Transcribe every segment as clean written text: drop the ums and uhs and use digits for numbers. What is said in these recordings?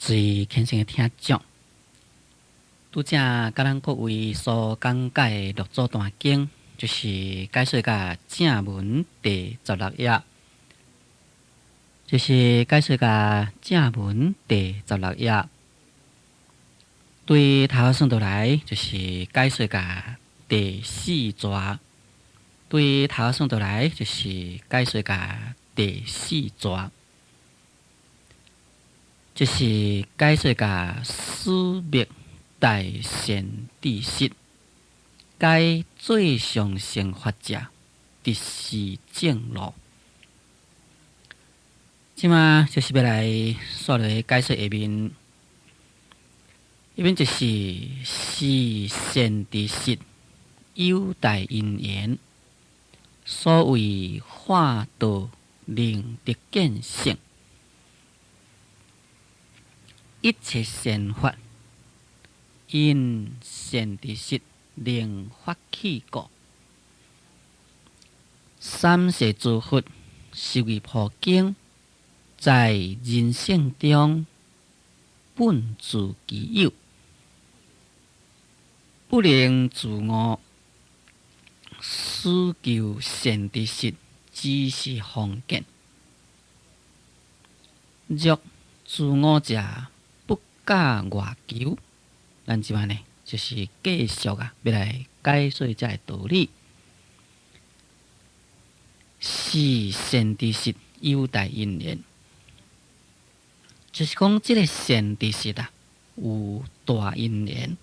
最虔誠的聽眾，拄才佮咱各位所講解的六祖壇經，就是解說甲正文第十六頁，就是解說甲正文第十六頁。對頭算落來，就是解說甲第四逝。對頭算落來，就是解說甲第四逝。就是解說甲始密大善知識，解最上乘法者，直是正路。這馬就是欲來煞落解說下面，下面就是時善知識有大因緣，所謂化導能得見性。一切善法，因善知識能發起故。三世諸佛十二部經，在人性中本自具有，不能自悟。此求善知識，指示方便。若自悟者，不假外求。咱這擺呢，就是繼續啊，欲來解說這个道理。時善知識有大因緣，就是講這个善知識啊，有大因緣。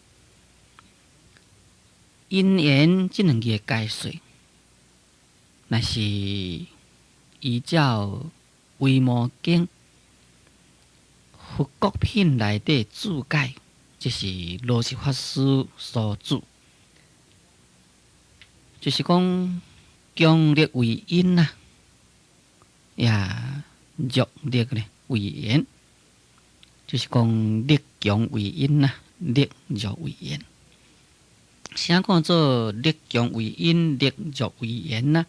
因緣這兩字的解說，若是依照《維摩經》佛國品內底注解，這是羅什法師所注，就是講強力為因啊，也弱力呢為緣，就是講力強為因啊，力弱為緣。啥叫做力強為因，力弱為緣呢？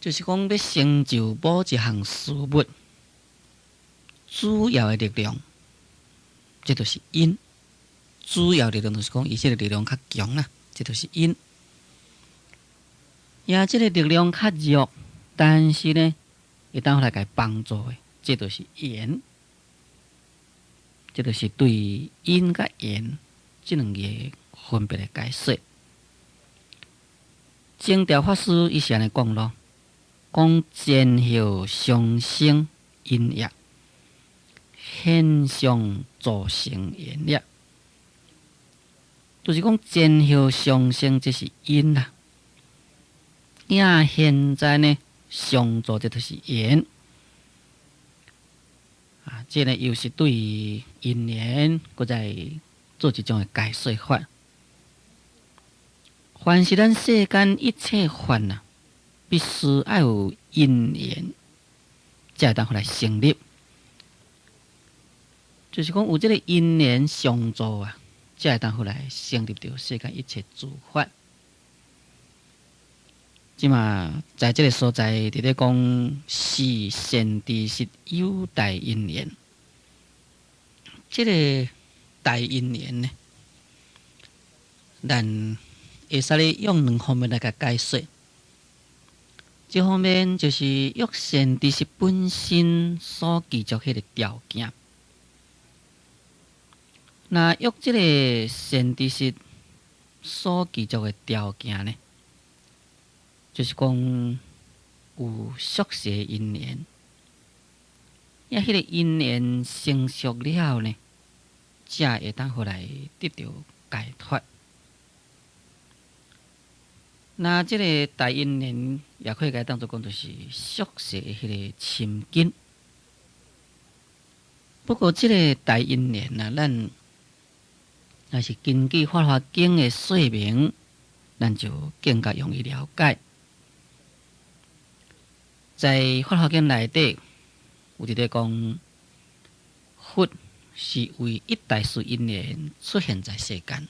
就是講欲成就某一項事物，主要的力量，這就是因。主要力量就是講，伊這个力量較強啦，這就是因。也這个力量較弱，但是呢，會當來共幫助的，這就是緣。這就是對因佮緣這兩个分別的解說。正調法師伊是按呢講囉，講前後相生因業。現相造成緣業，就是講前後相生，這是因啦。也現在呢，相造這就是緣。啊，這个又是對因緣，閣再做一種的解說法。凡是咱世間一切法啊，必須愛有因緣，才會當來成立。就是講有這个因緣相助啊，才會當來成立著世間一切諸法。這馬在這个所在，佇咧講時善知識有大因緣，這个大因緣呢，咱會使咧用兩方面來共解說。一方面就是欲善知識本身所具足彼个條件。那欲這个善知識所具足的條件呢，就是講有宿世因緣，也彼个因緣成熟了呢，才會當予來得著解脫。那這个大因緣也可以共當做講，就是宿世的彼个深根。不過這个大因緣啊，咱若是根據《法華經》的說明，咱就更加容易了解。在《法華經》內底有佇咧講，佛是為一大事因緣出現在世間，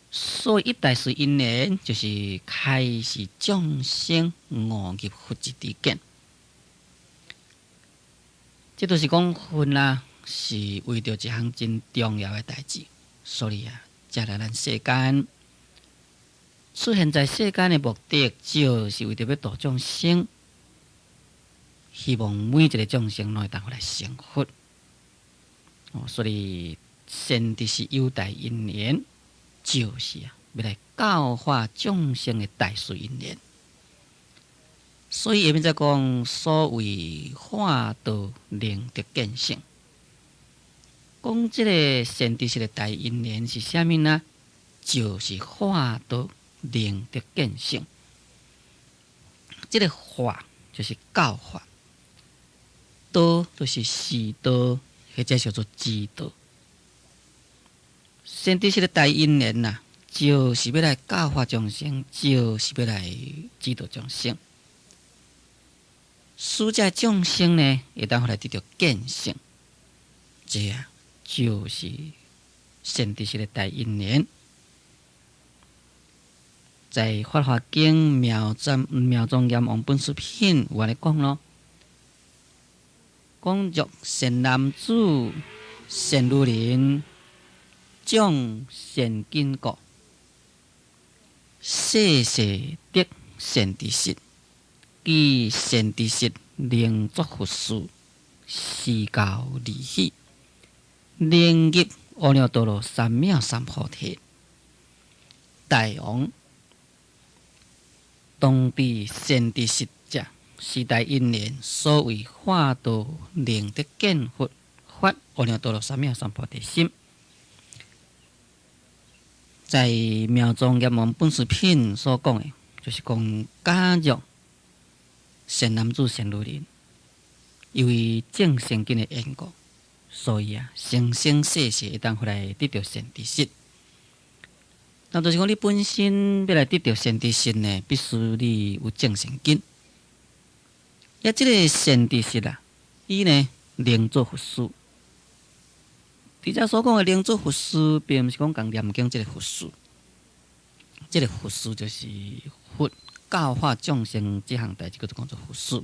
所以一大事因緣就是開示眾生悟入佛之知見。這就是講佛啊，是為著一項真重要的代誌，所以啊，才來咱世間出現在世間的目的，就是為著欲度眾生，希望每一个眾生攏會當來成佛。哦，所以善知識有大因緣，就是啊，欲來教化眾生的大事因緣。所以下面再講所謂化導令得見性，講這个善知識的大因緣是啥物呢？就是化導令得見性。這个化就是教化，導就是示導，或者叫做指導。善知識的大因緣呐，就是欲來教化眾生，就是欲來指導眾生。使這眾生呢，會當來得著見性，這啊就是善知識的大因緣。在《法華經》妙莊嚴王本師品有按呢講囉，講若善男子、善女人，長善根故，世世得善知識。彼善知識能作佛事，示教利喜，能入阿耨多羅三藐三菩提。大王，當知善知識者，是大因緣，所謂化導令得見佛，發阿耨多羅三藐三菩提心。在妙莊嚴王本師品所講的，就是講假若善男子、善女人，因為種善根的緣故，所以啊，生生世世會當來得著善知識。那就是講，你本身欲來得著善知識呢，必須你有種善根。抑這个善知識啊，伊呢能做佛事。佇遮所講的能做佛事，並毋是講共念經這个佛事。這个佛事就是佛教化眾生這項代誌，叫做講做佛事。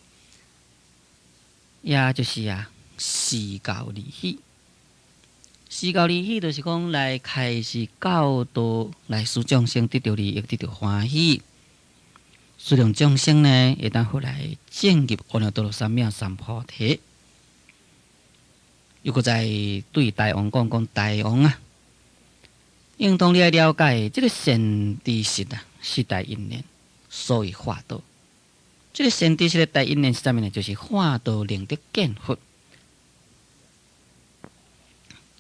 也就是啊，示教利喜。示教利喜，就是講來開示教導，來使眾生得著利益，得著歡喜，使讓眾生呢會當予來證入阿耨多羅三藐三菩提。又閣再對大王講講，大王啊，應當你愛了解這个善知識啊，是大因緣，所謂化導。這个善知識的大因緣是啥物呢？就是化導令得見佛。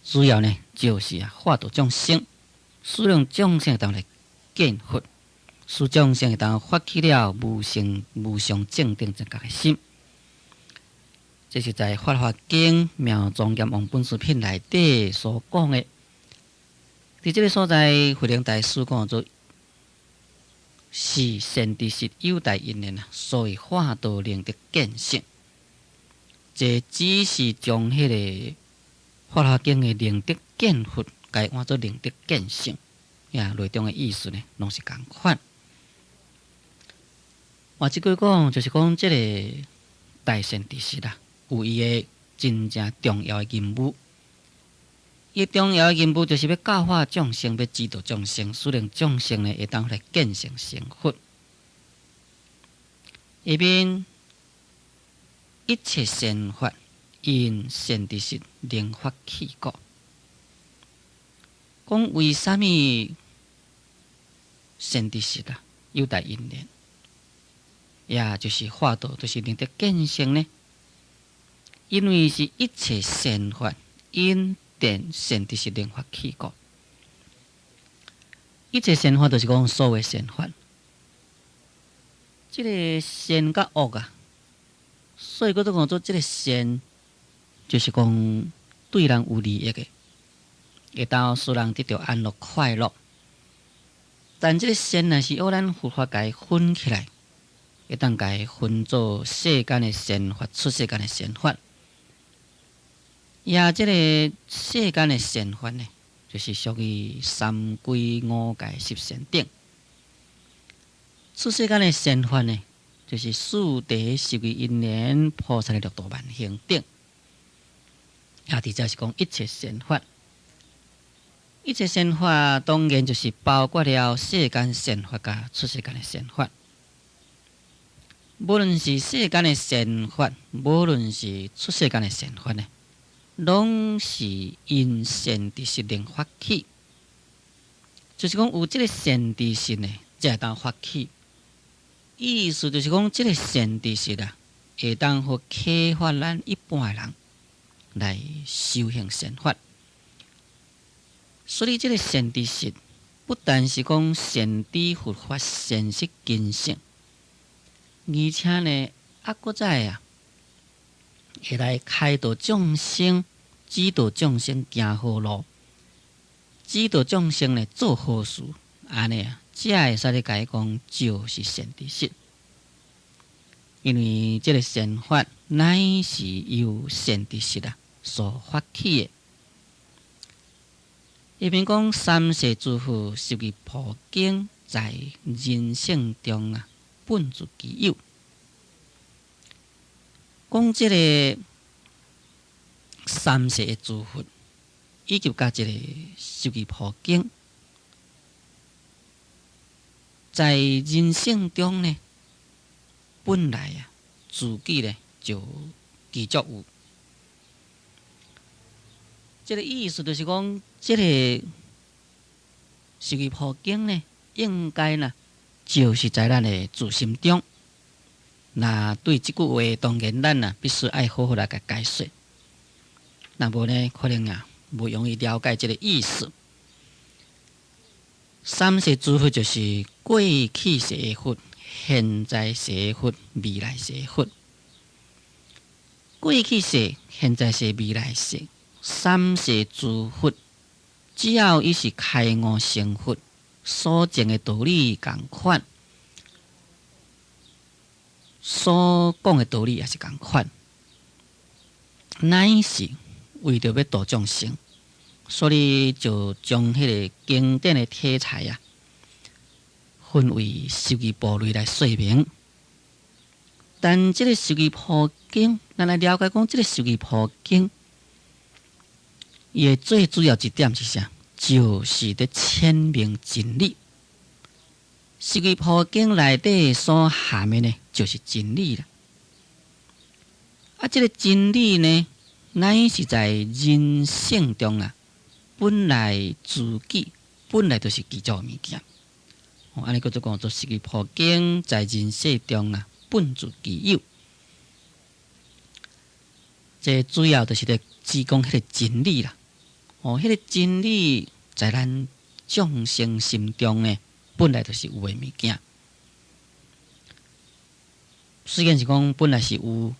主要呢，就是啊，化導眾生，使讓眾生會當來見佛，使眾生會當發起了無生無上正等正覺的心。這是在《法華經》妙莊嚴王本師品內底所講的。佇這个所在，慧能大師講做是善知識有大因緣啊，所謂化導令得見性。這只是將彼个《法華經》的令得見佛，共換做令得見性，呀，內中的意思呢，攏是仝款。換一句講，就是講這个大善知識啦，有伊的真正重要的任務。伊重要的任務就是欲教化眾生，欲指導眾生，使令眾生呢會當來見性成佛。下面一切善法因善知識能發起故，講為啥物善知識啊有大因緣，也就是化導，就是令得見性呢？因為是一切善法因電善知識能發起故，一切善法就是講所有善法，這个善佮惡啊，所以閣做講做這个善，就是講對人有利益的，會當使人得著安樂快樂。但這个善若是予咱佛法共伊分起來，會當共伊分做世間的善法、出世間的善法。也這个世間的善法呢，就是屬於三歸五戒十善等。出世間的善法呢，就是四諦十二因緣、菩薩的六度萬行等。啊，佇遮是講一切善法，一切善法當然就是包括了世間善法佮出世間的善法。無論是世間的善法，無論是出世間的善法呢，攏是因善知識能發起。就是講有這个善知識呢，才會當發起。意思就是講，這个善知識啊，會當予啟發咱一般的人來修行善法。所以，這个善知識不但是講善知佛法、善識根性，而且呢，猶閣再啊，會來開導眾生，指導眾生行好路，指導眾生呢做好事，按呢啊，才會使咧共伊講就是善知識。因為這个善法乃是由善知識啊所發起的。下面講三世諸佛十二部經在人性中啊，本自具有。講這个三世的諸佛，以及佮這个十二部經，在人性中呢，本來啊，自己呢就具足有。這个意思就是講，這个十二部經呢，應該呢，就是在咱的自心中。那對這句話，當然咱啊必須愛好好來共解說。若無呢，可能啊，無容易了解這个意思。三世諸佛就是過去世的佛、現在世的佛、未來世的佛。過去世、現在世、未來世，三世諸佛，只要伊是開悟成佛，所證的道理仝款，所講的道理也是仝款，乃是為著欲度眾生，所以就將彼個經典的題材啊，分為十二部類來說明。但這个十二部經，咱來了解講，這个十二部經，伊的最主要一點是啥？就是佇闡明真理。十二部經內底所含的呢，就是真理啦。啊，這个真理呢，乃是在人性中啊，本來自己本來就是具足的物件。哦，按呢叫做講做十二部經在人世中啊，本自具有。這主要就是咧指講彼个真理啦。哦，彼个真理在咱眾生心中呢，本來就是有的物件。雖然是講本來是有，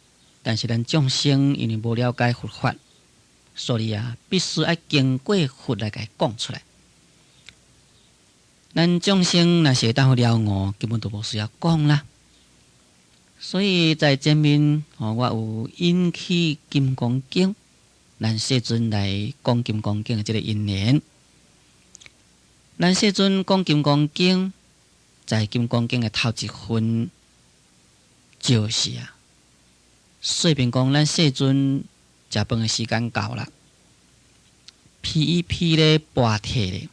但是咱眾生因為無了解佛法，所以啊，必須愛經過佛來共伊講出來。咱眾生若是會當了悟，根本就無需要講啦。所以在前面，哦，我有引起《金剛經》，咱世尊來講《金剛經》的這个因緣。咱世尊講《金剛經》，在《金剛經》的頭一份，就是啊，說明講咱世尊食飯的時間到啦，披衣披咧跋提咧，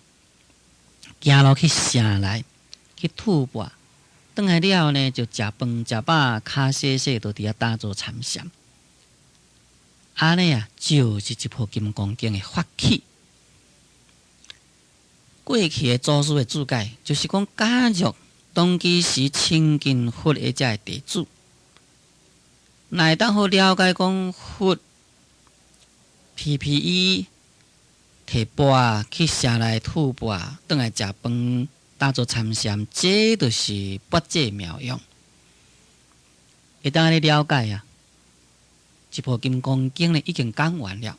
行路去城內去吐缽，轉來了呢，就食飯食飽，跤洗洗，就佇遐打坐參禪。按呢啊，就是這部《金剛經》的發起。過去的祖師的注解，就是講，假若當其時親近佛的這个弟子，若會當好了解講佛披披衣提缽去城內吐缽，轉來食飯，打坐參禪，這就是跋這妙用。會當按呢了解啊，這部《金剛經》呢已經講完了，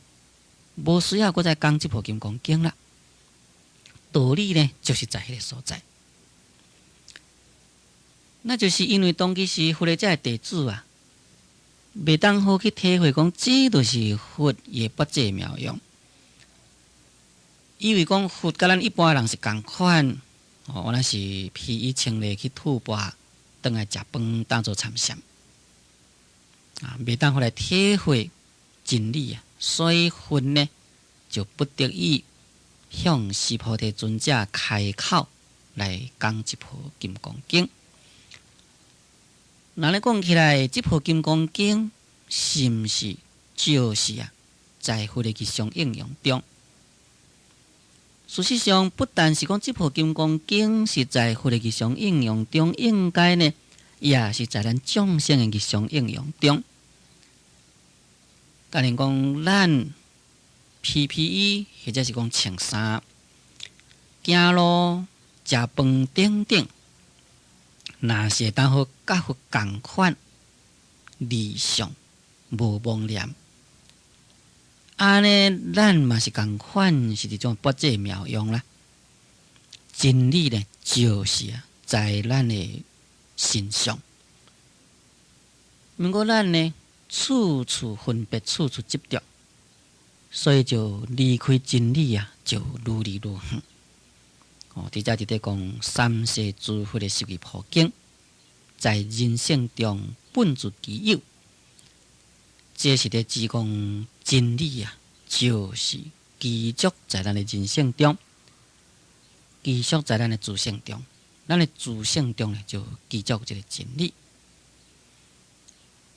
無需要閣再講這部《金剛經》啦。道理呢，就是在彼个所在。那就是因為當其時佛的這个弟子啊，袂當好去體會講，這就是佛的跋這妙用。以為講佛佮咱一般人是仝款，哦，原來是披衣穿禮去吐缽，轉來食飯，當做參禪，啊，袂當好來體會真理啊。所以佛呢就不得已向須菩提尊者開口來講這部《金剛經》。那咧講起來，這部《金剛經》是毋是就是啊，在佛的日常應用中？事實上，不但是講這部《金剛經》是在佛的日常應用中，應該呢，也是在咱眾生的日常應用中。假如講咱 PPE 或者是講穿衫、行路、食飯等等，若是會當好佮佛仝款，理想無妄念，按呢，咱嘛是仝款，是這種拔濟妙用啦。真理呢，就是啊，在咱的身上。毋過咱呢，處處分別，處處執著，所以就離開真理啊，就愈來愈遠。哦，佇遮佇咧講三世諸佛的十二破經，在人生中本自具有，這是咧指講真理啊，就是具足在咱的人生中，具足在咱的自性中，咱的自性中呢，就具足這个真理。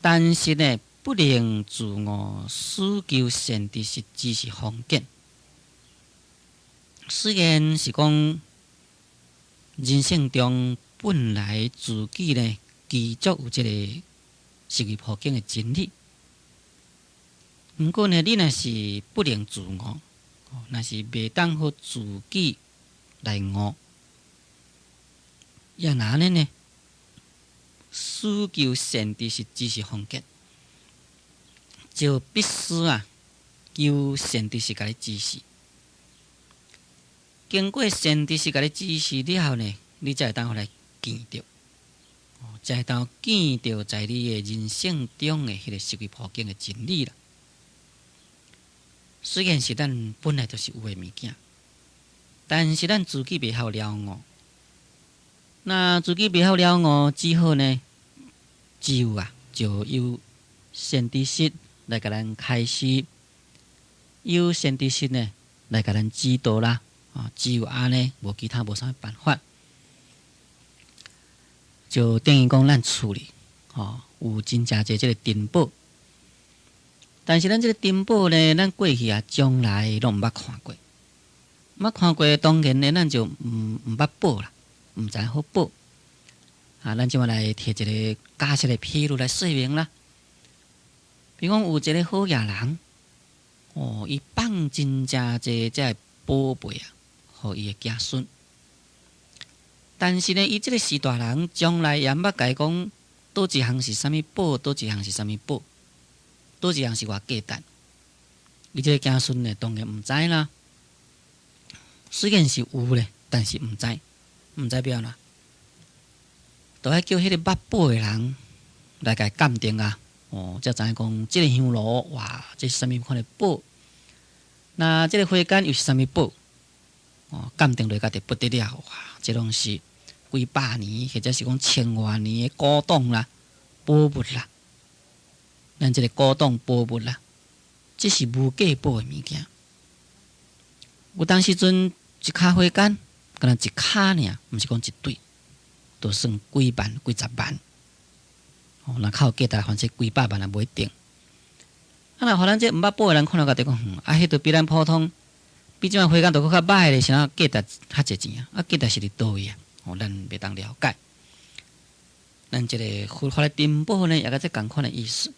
但是呢，不能自悟，思求善知識指示方見。雖然是講人生中本來自己呢，具足有這個十二破經的真理，毋過呢，你若是不能自悟，若是袂當好自己來悟，也若按呢呢？思求善知識指示方見，就必須啊求善知識共你指示。經過善知識共你指示了後呢，你才會當來見著，才會當見著在你的人生中的彼个十二破經的真理啦。雖然是咱本來就是有的物件，但是咱自己袂曉了悟。那自己袂曉了悟，只好呢，只有啊，就由善知識來共咱開示，由善知識呢來共咱指導啦。啊，只有按呢，無其他無啥物辦法。就等於講咱厝裡，吼，有真正濟這个珍寶，但是咱這个珍寶呢，咱過去啊，從來攏毋捌看過，毋捌看過，當然呢，咱就毋捌寶啦，毋知好寶。啊，咱這馬來提一个假設的譬喻來說明啦。比如講有一个好額人，哦，伊放真正濟這个寶貝啊，予伊的子孫。但是呢，伊這个序大人從來也毋捌共伊講，佗一項是啥物寶，佗一項是啥物寶，佗一項是偌價值。伊這个子孫呢，當然毋知啦。雖然是有咧，但是毋知，毋知欲按怎，就愛叫彼个捌寶的人來共伊鑑定啊。哦，才知影講，這个香爐哇，這是啥物款的寶？那這个花缶又是啥物寶？哦，鑑定落來就不得了哇！這攏是幾百年或者是講千外年的古董啦、寶物啦。咱這个古董寶物啦，這是無價寶的物件。有當時陣一跤花缶，敢若一跤爾，毋是講一對，就算幾萬、幾十萬。哦，若較有價值，反正幾百萬也無一定。啊，若予咱這毋捌寶的人看著就講，啊，彼都比咱普通，比這擺花缶都閣較歹咧，啥價值較濟錢啊？啊，價值是佇佗位啊？哦，咱袂當了解。咱這个佛法的珍寶呢，也佮這仝款的意思。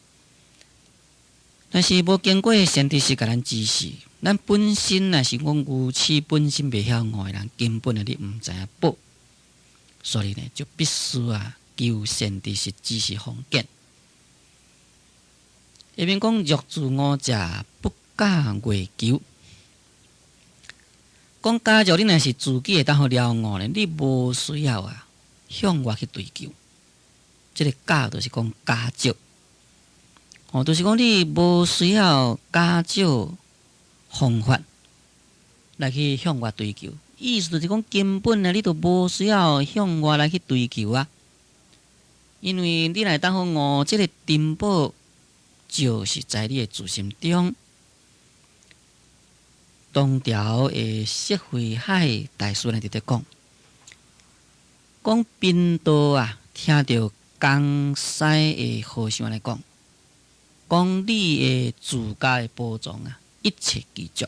但是無經過善知識共咱指示，咱本身若是講愚癡本身袂曉悟的人，根本的你毋知影寶，所以呢，就必須啊求善知識指示方見。下面講若自悟者，不假外求。講假如你若是自己會當好了悟呢，你無需要啊向外去追求。這个假就是講假借，哦，就是講你無需要假借方法來去向外追求。意思就是講根本呢，你都無需要向外來去追求啊。因為你若會當好悟這个珍寶，就是在你的自心中。唐朝的釋慧海大師呢，佇咧講，講貧道啊，聽著江西的和尚來講，講你的自家的寶藏啊，一切具足，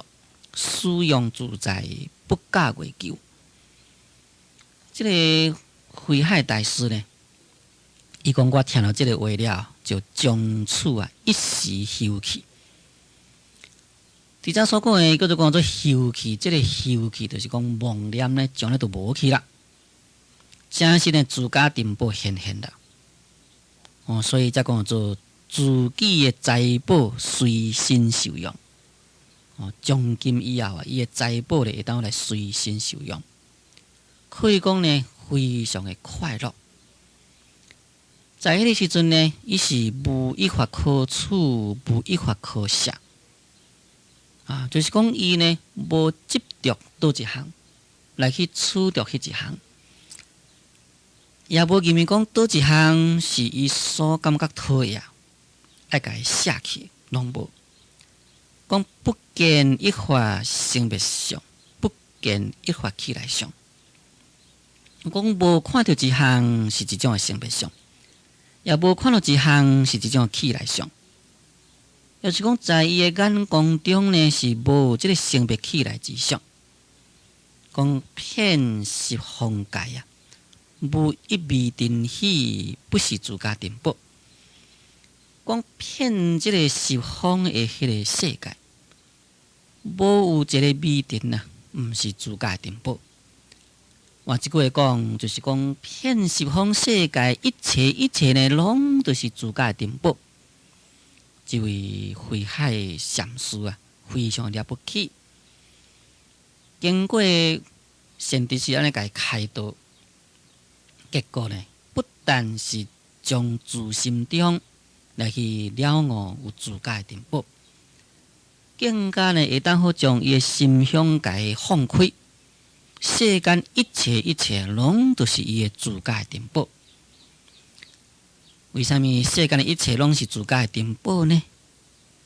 使用自在，不假外求。這个慧海大師呢，伊講我聽著這个話了，就從此啊一時休去。佇遮所講的叫做講做休去，這个休去就是講妄念呢，將來都無去啦。真實呢，自家珍寶顯現啦。哦，所以才講做自己的財寶隨身受用。哦，從今以後啊，伊的財寶咧會當來隨身受用，可以講呢，非常的快樂。在彼个時陣呢，伊是無一法可取，無一法可捨。啊，就是講伊呢無執著佗一項來去取著彼一項，也無認為講佗一項是伊所感覺討厭，愛共伊捨去，攏無。講不見一法生滅相，不見一法起來相。講無看著一項是一種的生滅相，也無看著一項是一種起來相。就是講，在伊的眼光中呢，是無這个生滅起來之相。講遍十方界啊，無一微塵許，不是自家珍寶。講遍這个十方的彼个世界，無有一個微塵啊，毋是自家珍寶。換一句話講，就是講遍十方世界一切一切呢，攏都是自家珍寶。這位慧海禪師啊，非常了不起。經過善知識按呢共伊開導，結果呢，不但是將自心中來去了悟有自家的珍寶，更加呢會當好將伊的心胸共伊放開，世間一切一切攏都是伊的自家的珍寶。為啥物世間的一切攏是自家的珍寶呢？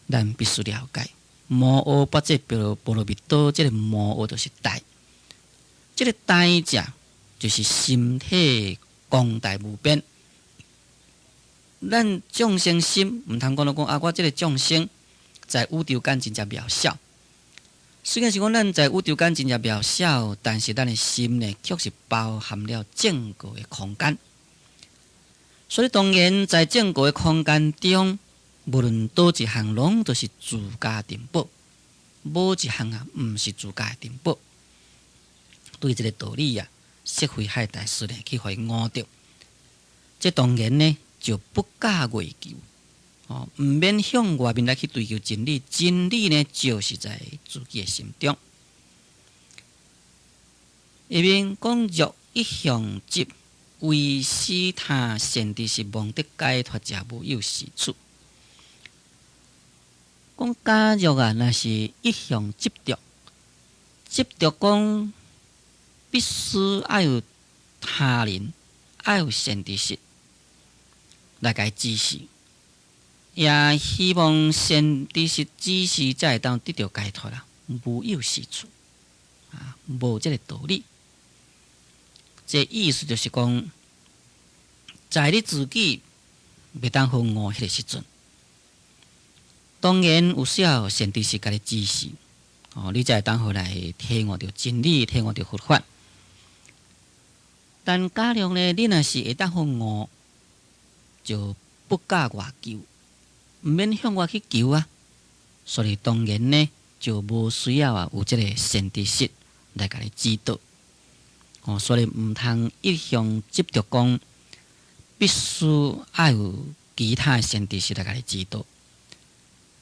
咱必須了解，無阿跋致波羅蜜多，這个無阿就是大，這个大者就是心體廣大無邊。咱眾生心毋通講著講啊，我這个眾生在宇宙間真正渺小。雖然是講咱在宇宙間真正渺小，但是咱的心呢，卻是包含了整個的空間。所以當然在整個的空間中，無論佗一項攏都是自家珍寶，無一項啊，毋是自家的珍寶。對這个道理啊，釋慧海大師呢去予伊悟著，這當然呢就不假外求，哦，毋免向外面來去追求真理，真理呢就是在自己的心中。下面講若一向執，為使他善知識望得解脫者，無有是處。講假若啊，若是一向執著，執著講必須愛有他人，愛有善知識來共伊指示，也希望善知識指示才會當得著解脫啦，無有是處啊，無這个道理。這意思就是講，在你自己袂當好悟彼个時陣，當然有需要善知識共你指示，哦，你才會當好來體悟著真理，體悟著佛法。但假如呢，你若是會當好悟，就不假外求，毋免向外去求啊。所以當然呢，就無需要啊有這个善知識來共你指導。哦，所以毋通一向執著講，必須愛有其他的善知識來共你指導。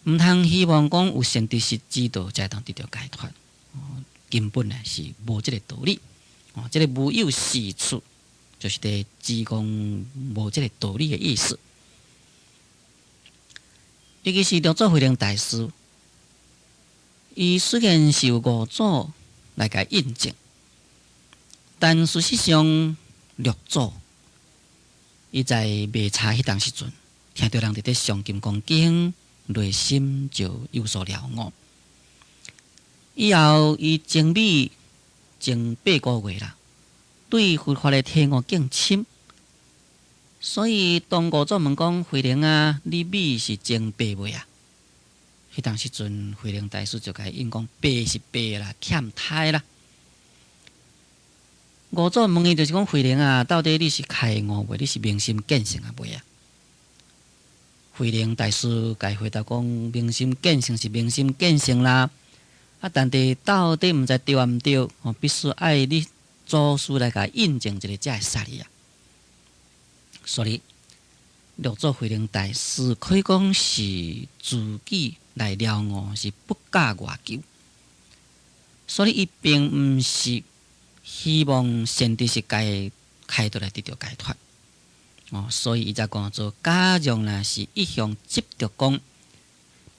毋通希望講有善知識指導才會當得著解脫。哦，根本呢是無這个道理。哦，這个無有是處，就是佇指講無這个道理的意思。尤其是六祖慧能大師，伊雖然是有五祖來共伊印證，但事實上六祖伊在賣茶彼當時陣，聽著人佇咧誦金剛經，內心就有所了悟。以後伊證米證8個月啦，對佛法的體悟更深。所以當五祖問講：慧能啊，你米是證白未啊？彼當時陣，慧能大師就共伊應講：白是白啦，欠胎啦。五祖問伊就是講：慧能啊，到底你是開悟未？你是明心見性啊未啊？慧能大師共伊回答講：明心見性是明心見性啦，啊，但是到底毋知對抑毋對，哦，必須愛你祖師來共印證一下，才會使你啊。所以六祖慧能大師可以講是自己來了悟，是不假外求，所以伊並毋是希望善知識共伊開導來得著解脫。哦，所以伊才講做，假若若是一向執著講，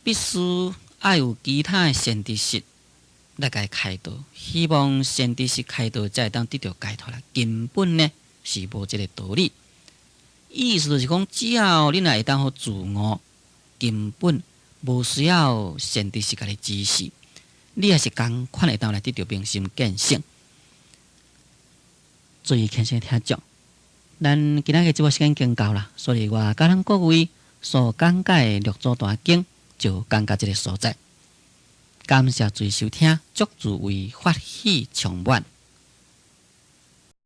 必須愛有其他的善知識來共伊開導，希望善知識開導才會當得著解脫啦。根本呢是無這个道理。意思就是講，只要你若會當予自悟，根本無需要善知識共你指示，你也是仝款會當來得著明心見性。注意虔誠聽眾，咱今仔日節目時間已經到啦，所以我共咱各位所講解的六祖壇經就講到這个所在。感謝注意收聽，祝諸位法喜充滿。